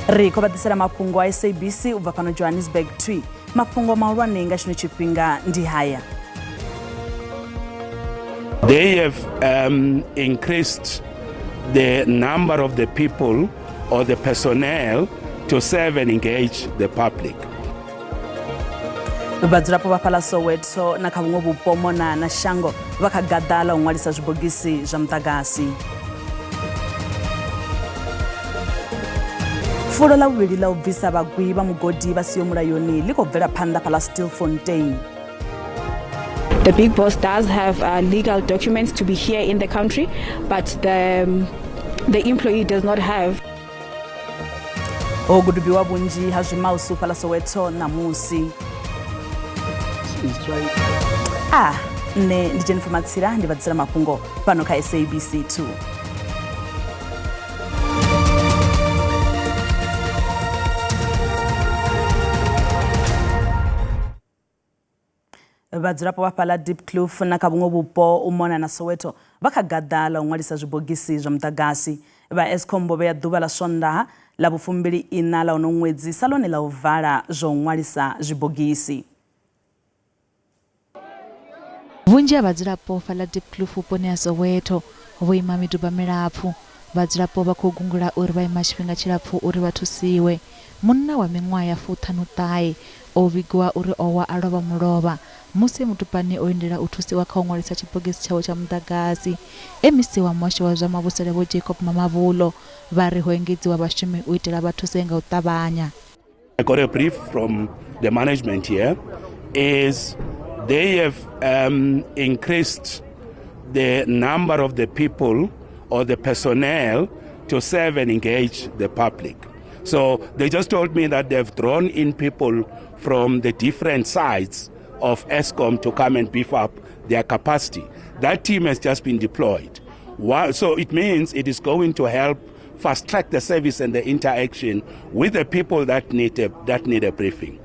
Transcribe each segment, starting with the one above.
Ri khou vha ḓisela mafhungo a SABC u bva fhano Johannesburg twi. Mafhungo mahulwane nga tshino tshifhinga ndi haya. They have increased the number of the people or the personnel to serve and engage the public. Vhadzulapo vha fhaḽa Soweto na kha vhuṅwe vhupo mona na shango vha kha gaḓa ḽa u ṅwalisa zwibogisi zwa muḓagasi. Fulo ḽa vhuvhili ḽa u bvisa vhagwi vha mugodi vha siho mulayoni ḽi khou bvela phanḓa fhaḽa Stilfontein. The big boss does have legal documents to be here in the country, but the employee does not have. Ho gudubiwa vhunzhi ha zwimausu fhaḽa Soweto ṋamusi. A nṋe ndi Jennifer Matsila, ndi vha ḓisela mafhungo fhano kha SABC 2. Vhadzulapo vha fhaḽa Diepkloof na kha vhuṅwe vhupo u mona na Soweto vha kha gaḓa ḽa u ṅwalisa zwibogisi zwa muḓagasi. Vha Eskom vho vhea ḓuvha ḽa Swondaha ḽa vhufumbili iṋa ḽa uno ṅwedzi sa ḽone ḽa u vala zwa u ṅwalisa zwibogisi. Vhunzhi ha vhadzulapo fhaḽa Diepkloof vhuponi ha Soweto vho ima miduba milapfu. Vhadzulapo vha khou gungula uri vha ima tshifhinga tshilapfu uri vha thusiwe. Munna wa miṅwaha ya fuṱhanu-ṱahe o vhigiwa uri o wa a lovha mulovha musi e mudubani o lindela u thusiwa kha u ṅwalisa tshibogisi tshawe tsha muḓagasi. MEC wa muhasho wa zwa mavhusele Vho Jacob Mamabolo vha ri ho engedziwa vhashumi u itela vha thuse nga u ṱavhanya. I got a brief from the management here is they have increased the number of the people or the personnel to serve and engage the public. So they just told me that they've drawn in people from the different sides of Eskom to come and beef up their capacity. That team has just been deployed. So it means it is going to help fast track the service and the interaction with the people that need a briefing.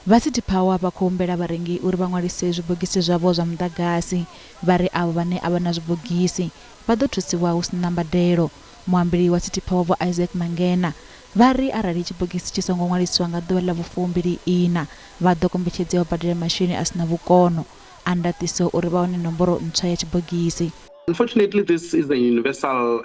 Vha City Power vha khou humbela vharengi uri vha ṅwalise zwibogisi zwavho zwa muḓagasi. Vha ri avho vhane a vha na zwibogisi vha ḓo thusiwa hu si na mbadelo. Muambeli wa City Power Vho Isaac Mangena vha ri arali tshibogisi tshi songo ṅwaliswa nga ḓuvha ḽa vhufumbili ina, vha ḓo kombetshedzea u badela masheleni a si na vhukono a ndaṱiso uri vha wane nomboro ntswa ya tshibogisi. Unfortunately, this is a universal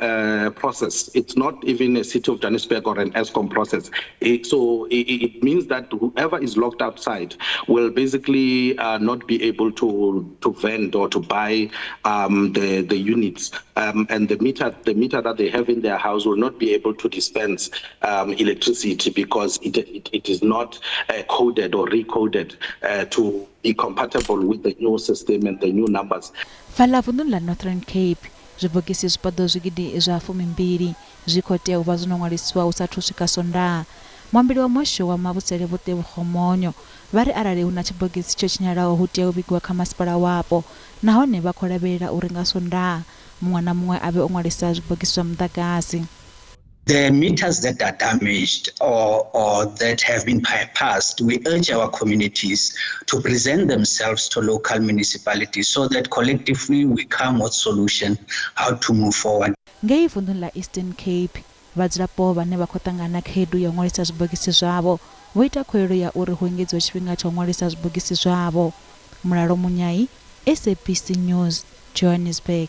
process. It's not even a City of Johannesburg or an Eskom process. It means that whoever is locked outside will basically not be able to vend or to buy the units, and the meter that they have in their house will not be able to dispense electricity because it is not coded or recoded to be compatible with the new system and the new numbers. Fhaḽa vunḓuni ḽa Northern Cape, zwibogisi zwi paḓaho zwigidi zwa 20 zwi khou tea u vha zwo no ṅwalisiwa hu sathu swika Sondaha. Muambeli wa muhasho wa mavhusele Vho Tebogo Monyo vha ri arali hu na tshibogisi tsho tshinyalaho hu tea u vhigiwa kha masipala wapo, nahone vha khou lavhelela uri nga Sondaha muṅwe na muṅwe a vhe o ṅwalisa zwibogisi zwa muḓagasi. The meters that are damaged or that have been bypassed, we urge our communities to present themselves to local municipalities so that collectively we come with solution how to move forward. Ngei vunḓuni ḽa Eastern Cape, vhadzulapo vhane vha khou ṱangana na khaedu ya u ṅwalisa zwibogisi zwavho vho ita khuwelelo ya uri hu engedziwe tshifhinga tsha u ṅwalisa zwibogisi zwavho. Mulalo Munyai, SABC News, Johannesburg.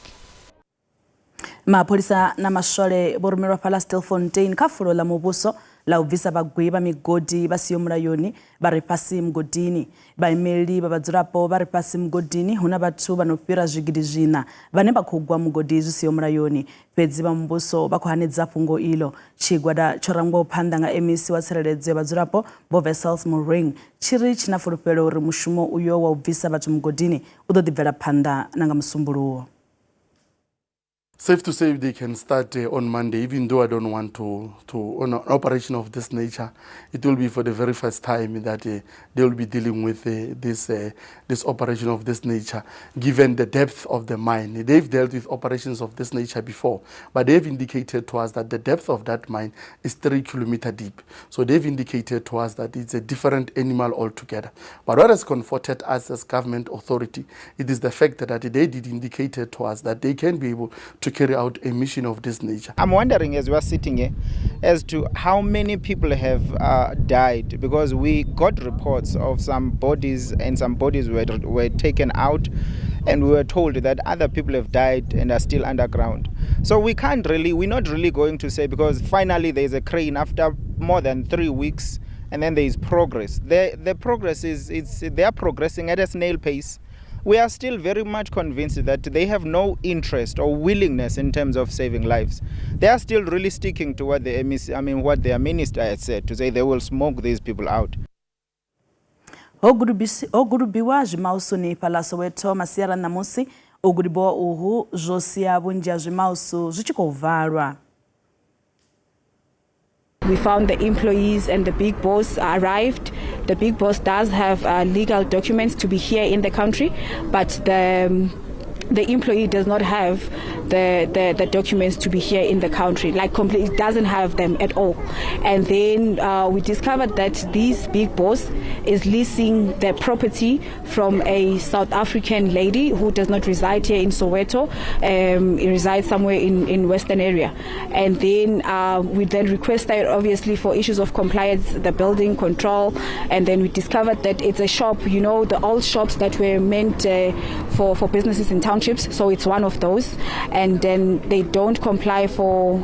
Mapholisa na maswole vho rumelwa fhaḽa Stilfontein kha fulo ḽa muvhuso ḽa u bvisa vhagwi vha migodi vha siho mulayoni vha re fhasi mugodini. Vhaimeleli vha vhadzulapo vha re fhasi mugodini hu na vhathu vha no fhira zwigidi zwiṋa vhane vha khou gwa mugodi zwi siho mulayoni. Fhedzi vha muvhuso vha khou hanedza fhungo iḽo. Tshigwada tsho rangwaho phanḓa nga MEC wa tsireledzo ya vhadzulapo Vho Wessels Moreng tshi ri tshi na fulufhelo uri mushumo uyo wa u bvisa vhathu mugodini u ḓo ḓi bvela phanḓa na nga Musumbuluwo. Safe to say they can start on Monday, even though I don't want to on an operation of this nature. It will be for the very first time that they will be dealing with this operation of this nature, given the depth of the mine. They've dealt with operations of this nature before, but they've indicated to us that the depth of that mine is 3 kilometers deep. So they've indicated to us that it's a different animal altogether. But what has comforted us as government authority, it is the fact that they did indicate to us that they can be able to carry out a mission of this nature. I'm wondering as we are sitting here as to how many people have died, because we got reports of some bodies, and some bodies were taken out, and we were told that other people have died and are still underground. So we can't really, we're not really going to say, because finally there's a crane after more than 3 weeks, and then there is progress. The progress is, they are progressing at a snail pace. We are still very much convinced that they have no interest or willingness in terms of saving lives. They are still really sticking to what the MEC, I mean, what their minister had said, to say they will smoke these people out. Ho gudubiwa zwimausuni fhaḽa Soweto masiari ṋamusi. U gudubiwa uhu zwo sia vhunzhi ha zwimausu zwi tshi khou valwa. We found the employees and the big boss arrived. The big boss does have legal documents to be here in the country, but the employee does not have the documents to be here in the country, like completely doesn't have them at all. And then we discovered that this big boss is leasing the property from a South African lady who does not reside here in Soweto. He resides somewhere in Western area. And then we then requested, obviously, for issues of compliance, the building control, and then we discovered that it's a shop, you know, the old shops that were meant for businesses in townships, so it's one of those. And then they don't comply for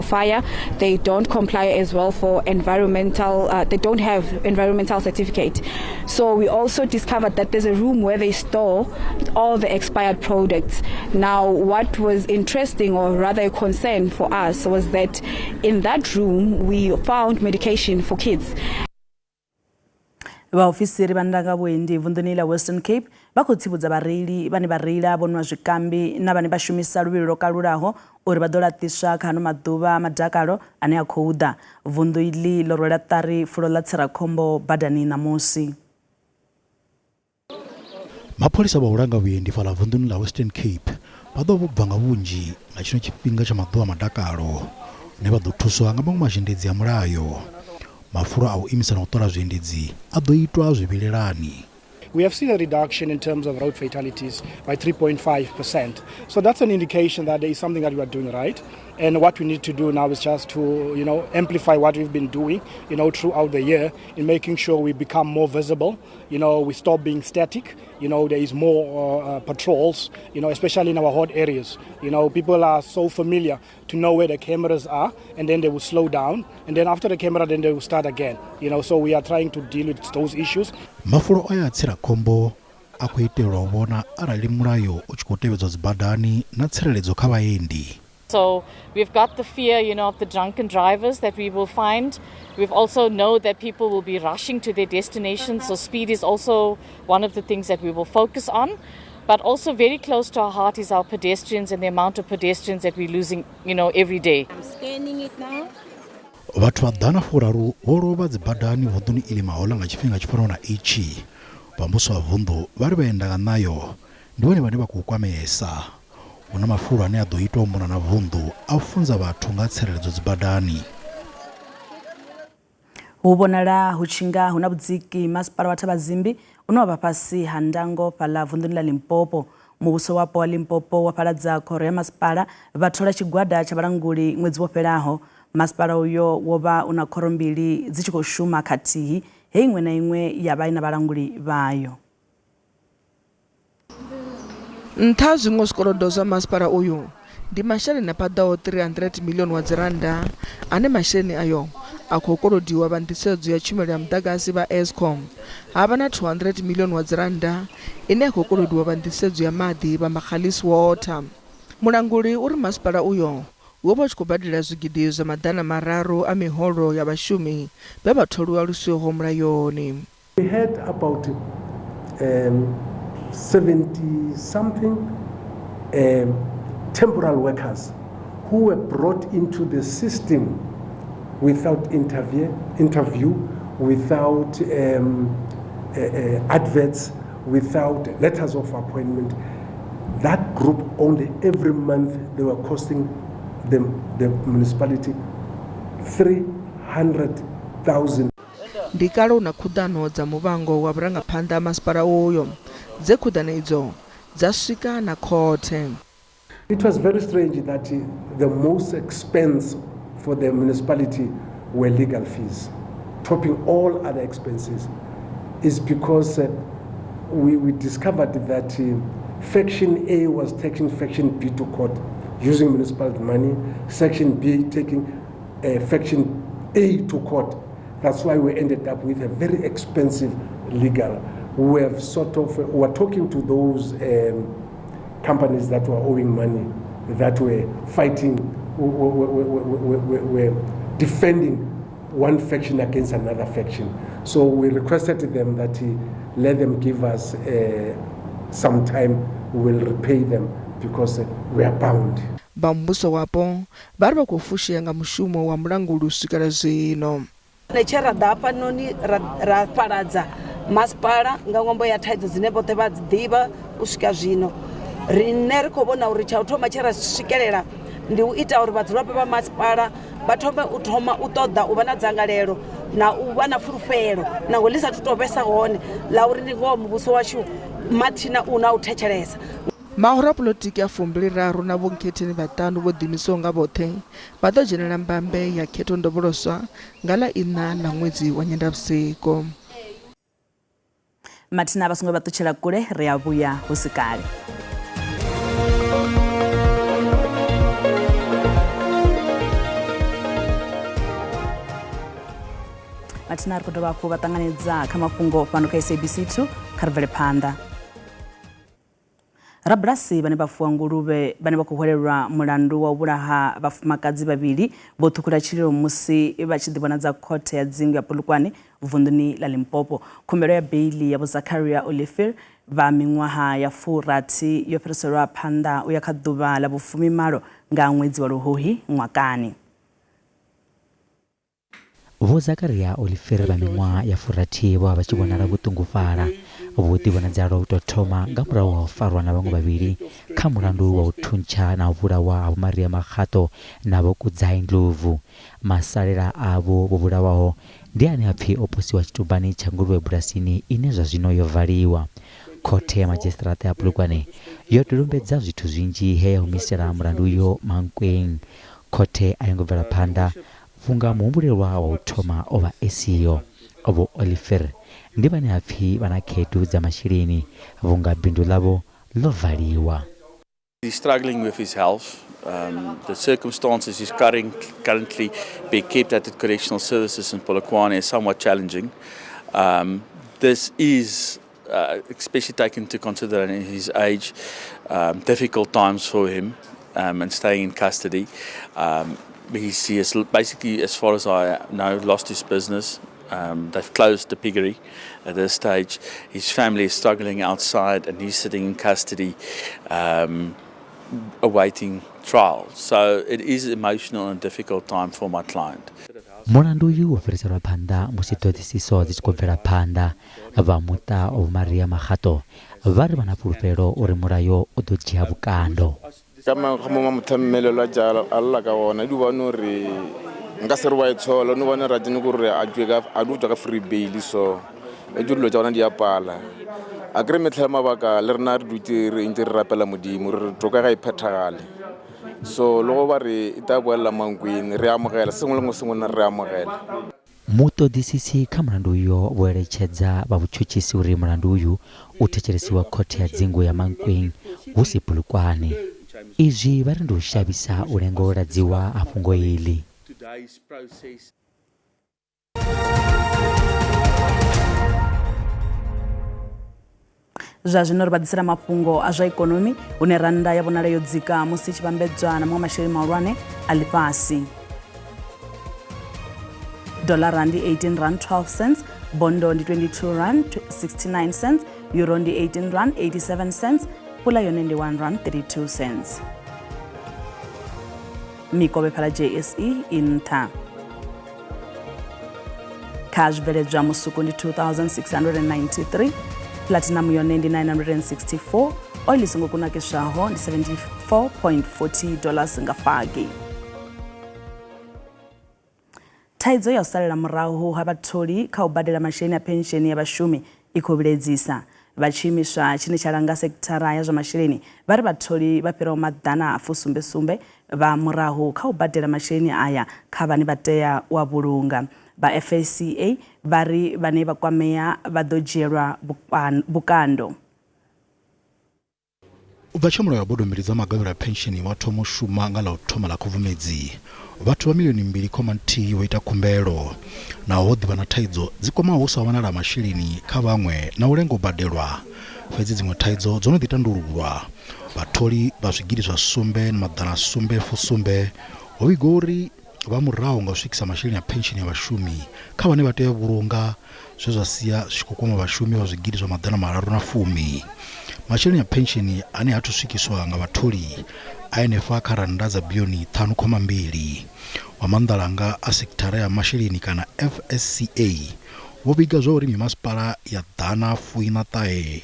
fire. They don't comply as well for environmental, they don't have environmental certificate. So we also discovered that there's a room where they store all the expired products. Now, what was interesting, or rather a concern for us, was that in that room we found medication for kids. Vhaofisiri vha ndanga vhuendi vunḓuni ḽa Western Cape vha khou tsivhudza vhareili vhane vha reila vho nwa zwikambi na vhane vha shumisa luvhilo lwo kalulaho uri vha ḓo laṱiswa kha ano maḓuvha madakalo ane a khou ḓa. Vunḓu iḽi ḽo rwela ṱari fulo ḽa tsirakhombo badani ṋamusi. Mapholisa vha u langa vhuendi fhaḽa vunḓuni ḽa Western Cape vha ḓo bva nga vhunzhi nga tshino tshifhinga tsha maḓuvha madakalo, hune vha ḓo thuswa nga maṅwe mazhendedzi a mulayo. Mafulo a u imisa na u ṱola zwiendedzi a ḓo itwa zwivhilelani. We have seen a reduction in terms of road fatalities by 3.5%. So that's an indication that there is something that we are doing right. And what we need to do now is just to, you know, amplify what we've been doing, you know, throughout the year in making sure we become more visible. You know, we stop being static. You know, there is more patrols, you know, especially in our hot areas. You know, people are so familiar to know where the cameras are, and then they will slow down. And then after the camera, then they will start again. You know, so we are trying to deal with those issues. Mafulo aya tsirakhombo a khou itelwa u vhona arali mulayo u tshi khou tevhedzwa dzibadani na tsireledzo kha vhaendi. So we've got the fear, you know, of the drunken drivers that we will find. We've also know that people will be rushing to their destinations, so speed is also one of the things that we will focus on. But also very close to our heart is our pedestrians and the amount of pedestrians that we're losing, you know, every day. I'm scanning it now. Vhathu vha 130 vho lovha dzibadani vunḓuni iḽi mahoḽa nga tshifhinga tshi fanaho na itshi. Vha muvhuso wa vunḓu vha ri vhaenda nga ṋayo ndi vhone vhane vha khou kwamesa. Hu na mafulo ane a ḓo itwa u mona na vunḓu a u funza vhathu nga tsireledzo dzibadani. Hu vhonala hu tshi nga hu na vhudziki masipala wa Thabazimbi une wa vha fhasi ha ndango fhaḽa vunḓuni ḽa Limpopo. Muvhuso wapo wa Limpopo wa fhaladza khoro ya masipala vha thola tshigwada tsha vhalanguli ṅwedzi wo fhelaho. Masipala uyo wo vha u na khoro mbili dzi tshi khou shuma khathihi, he iṅwe na iṅwe ya vha i na vhalanguli vhayo. Nṱha zwiṅwe zwikolodo zwa masipala uyu ndi masheleni a paḓaho 300 milioni wa dzirannda ane masheleni ayo a khou kolodiwa vha nḓisedzo ya tshumelo ya muḓagasi vha Eskom. Ha vha na 200 milioni wa dzirannda ine ya khou kolodiwa vha nḓisedzo ya maḓi vha Magalies Water. Mulanguli uri masipala uyo wo vha u tshi khou badela zwigidi zwa 300 a miholo ya vhashumi vhe vha tholiwa lu siho mulayoni. We had about 70 something temporal workers who were brought into the system without interview, without adverts, without letters of appointment. That group only every month they were costing the municipality 300,000. Ndi kale hu na khuḓano dza muvhango wa vhurangaphanḓa ha masipala uyo, dze khuḓano idzo dza swika na khothe. It was very strange that the most expense for the municipality were legal fees, topping all other expenses, is because we, we discovered that faction A was taking faction B to court using municipal money, section B taking faction A to court. That's why we ended up with a very expensive legal. We have sort of, we were talking to those um, companies that were owing money, that were fighting, were, were, were defending one faction against another faction. So we requested them that let them give us some time, we will repay them because we are bound. Vha muvhuso wapo vha ri vha khou fushea nga mushumo wa mulanguli u swikela zwino. Nṋe tshe ra ḓa hafhanoni ra, ra fhaladza masipala nga ṅwambo ya thaidzo dzine vhoṱhe vha dzi ḓivha u swika zwino. Riṋe ri khou vhona uri tsha u thoma tshe ra swikelela ndi u ita uri vhadzulapo vha masipala vha thome u thoma u ṱoḓa u vha na dzangalelo na u vha na fulufhelo nangwe ḽi sathu tou vhesa hone ḽa uri ndi ngoho muvhuso washu mathina u na u thetshelesa. Mahoro a poḽotiki a 23 na vhonkhetheni vhaṱanu vho ḓiimisaho nga vhoṱhe vha ḓo dzhenela mbambe ya khetho ndovholoswa nga ḽa iṋa ḽa ṅwedzi wa Nyendavhusiku. Mathina vha songo vha ṱutshela kule ri a vhuya hu si kale. Mathina ri khou dovha hafhu vha ṱanganedza kha mafhungo fhano kha SABC 2 kha ri bvele phanḓa. Rabulasi vhane vha fuwa nguluvhe vhane vha khou hwelelwa mulandu wa u vhulaha vhafumakadzi vhavhili vho ṱhukhula tshililo musi vha tshi ḓivhonadza khothe ya dzingu ya Polokwane vunḓuni ḽa Limpopo. Khumbelo ya beiḽi ya Vho Zakaria Olivier vha miṅwaha ya furathi yo fhiriselwa phanḓa u ya kha ḓuvha ḽa vhufumimalo nga ṅwedzi wa Luhuhi ṅwakani. Vho Zakaria Olivier vha miṅwaha ya furathi vho vha vha tshi vhonala vho ṱungufhala. Vho ḓivhonadza lwa u tou thoma nga murahu ha u farwa na vhaṅwe vhavhili kha mulandu wa u thuntsha na u vhulawa ha Vho Maria Makgato na Vho Kudzai Ndlovu. Masalela avho vho vhulawaho ndi ane a pfi o posiwa tshitubani tsha nguluvhe bulasini ine zwa zwino yo valiwa. Khothe ya Madzhisiṱiraṱa ya Polokwane yo dodombedza zwithu zwinzhi he ya humisela mulandu uyo Mankweng. Khothe a yo ngo bvela phanḓa vhunga muhumbulelwa wa u thoma o vha e siho. Vho Olivier ndi vhane ha pfi vha na khaedu dza masheleni vhunga bindu ḽavho ḽo valiwa. He's struggling with his health. Um, the circumstances he's current, currently being kept at the correctional services in Polokwane is somewhat challenging. Um, this is, uh, especially taken into consideration his age, um, difficult times for him um, and staying in custody. Um, he's, he has basically, as far as I know, lost his business. Um, they've closed the piggery at this stage. His family is struggling outside and he's sitting in custody um, awaiting trial. So it is emotional and difficult time for my client. Mulandu uyu wo fhiriselwa phanḓa musi ṱhoḓisiso dzi tshi khou bvela phanḓa. Vha muṱa wa Vho Maria Makgato vha ri vha na fhulufhelo uri mulayo u ḓo dzhia vhukando. Ka mo mothammelelo a ja a lla ka ona di bone gore nka se re wa e tshola no bone ra tsene gore a tswe ka a di tswa ka free bail so e dilo tsa bona di a pala a kry metlha mabaka le rena re dutse re ntse re rapela modimo re toka ga e phethagale so le go ba re e tla boelela mankweng re amogela sengwe le sengwe re amogela. Muṱoḓisisi kha mulandu uyo vho eletshedza vha vhutshutshisi uri mulandu uyu u thetshelesiwa khothe ya dzingu ya Mankweng hu si Polokwane. Izwi vha ri ndi u shavhisa u lenga u ladziwa ha fhungo iḽi. Zwa zwino ri vha ḓisela mafhungo a zwa ikonomi hune rannda ya vhonala yo dzika musi i tshi vhambedzwa na maṅwe masheleni mahulwane a ḽifhasi. Dollara ndi 18 rand 12 cents, bondo ndi 22 rand 69 cents, euro ndi 18 rand 87 cents, pula yone ndi 1 rand 32 cents. Mikovhe fhala JSE i nṱha. Kha zwibveledzwa musuku ndi 2693, platinum yone ndi 964, oil i songo kunakiswaho ndi 74.40 dollars nga fagi. Thaidzo ya u salela murahu ha vhatholi kha u badela masheleni a phensheni ya vhashumi i khou vhilaedzisa. Vha tshiimiswa tshine tsha langa sekithara ya zwa masheleni vha ri vhatholi vha fhiraho maḓana a fusumbesumbe vha murahu kha u badela masheleni aya kha vhane vha tea u a vhulunga. Vha FSCA vha ri vhane vha kwamea vha ḓo dzhielwa vhukando. U bva tshe Mulayo wa Bodo Mbili dza Magavhelo a Phensheni wa thoma u shuma nga ḽa u thoma ḽa Khubvumedzi, vhathu vha milioni mbili khoma nthihi vho ita khumbelo. Naho ho ḓi vha na thaidzo dzi kwamaho u sa wanala ha masheleni kha vhaṅwe na u lenga u badelwa, fhedzi dziṅwe thaidzo dzo no ḓi tandululwa. Vhatholi vha zwigidi zwa sumbe na maḓana sumbe fusumbe ho vhigwa uri vha murahu nga u swikisa masheleni a phensheni ya vhashumi kha vhane vha tea u vhulunga, zwe zwa sia zwi tshi khou kwama vhashumi vha zwigidi zwa 310. Masheleni a phensheni ane ha athu swikiswa nga vhatholi a henefha kha rannda dza biḽioni ṱhanu khoma mbili. Vha maanḓalanga a sekithara ya masheleni kana FSCA vho vhiga zwa uri mimasipala ya ḓana fuiṋa ṱahe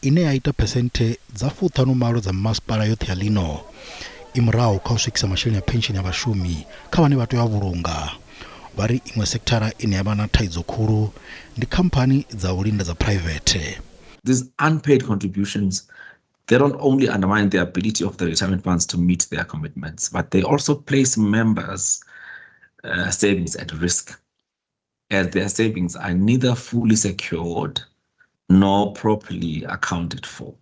ine ya ita phesenthe dza 50 dza mimasipala yoṱhe ya ḽino, i murahu kha u swikisa masheleni a phensheni ya vhashumi kha vhane vha tea u a vhulunga. Vha ri iṅwe sekithara ine ya vha na thaidzo khulu ndi khamphani dza u linda dza phuraivethe. These unpaid contributions, they don't only undermine the ability of the retirement funds to meet their commitments, but they also place members' savings at risk, as their savings are neither fully secured nor properly accounted for.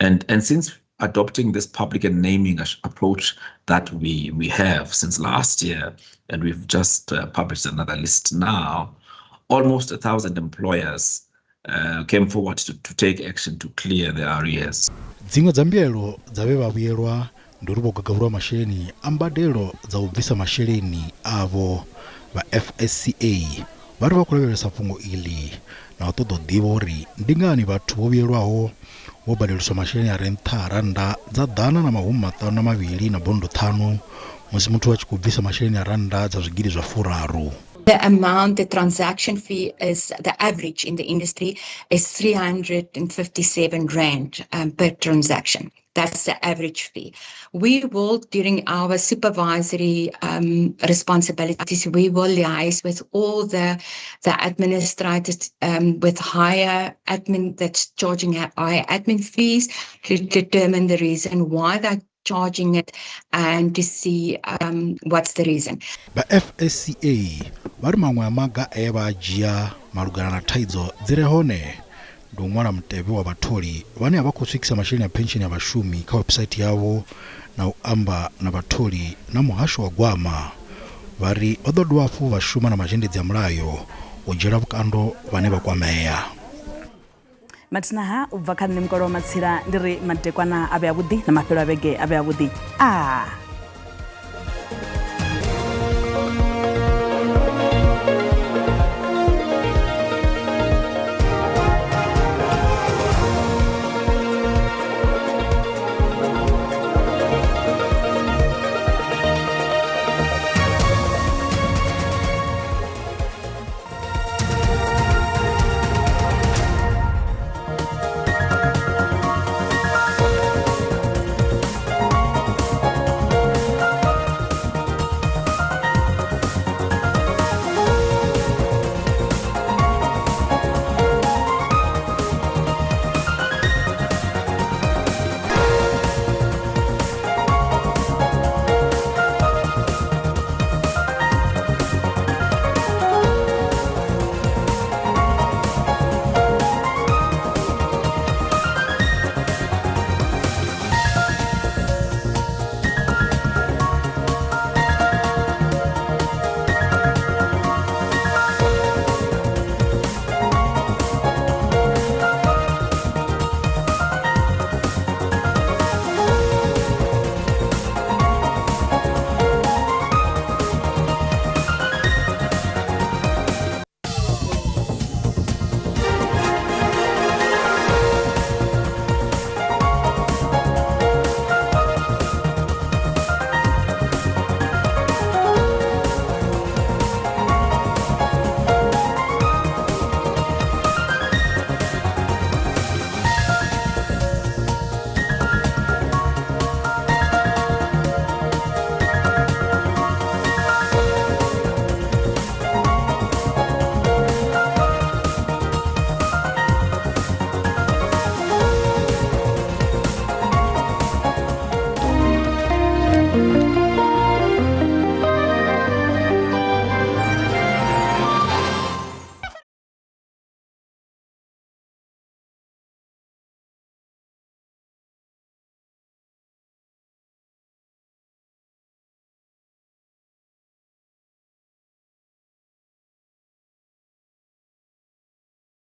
And since adopting this public and naming approach that we have since last year, and we've just published another list now, almost 1,000 employers came forward to take action to clear their arrears. Dziṅwe dza mbilaelo dza vhe vha vhuyelwa ndi uri vho gagavhulwa masheleni a mbadelo dza u bvisa masheleni avho. Vha FSCA vha ri vha khou lavhelesa fhungo iḽi na u ṱoḓa u ḓivha uri ndi ngani vhathu vho vhuyelwaho vho badeliswa masheleni a re nṱha ha rannda dza 152 na bondo ṱhanu musi muthu a tshi khou bvisa masheleni a rannda dza zwigidi zwa furaru. The amount, the transaction fee is the average in the industry is 357 rand per transaction. That's the average fee. We will, during our supervisory responsibilities, we will liaise with all the administrators with higher admin that's charging higher admin fees to determine the reason why they're charging it and to see what's the reason. Vha FSCA vha ri maṅwe a maga e vha a dzhia malugana na thaidzo dzi re hone ndi u ṅwala mutevhe wa vhatholi vhane a vha khou swikisa masheleni a phensheni ya vhashumi kha website yavho na u amba na vhatholi na muhasho wa gwama. Vha ri vha ḓo dovha hafhu vha shuma na mazhendedzi a mulayo u dzhiela vhukando vhane vha kwamea. Mathina ha u bva kha nṋe Mukolo wa Matsila ndi ri madekwana a vhe avhuḓi na mafhelo a vhege a vhe avhuḓi. Ah.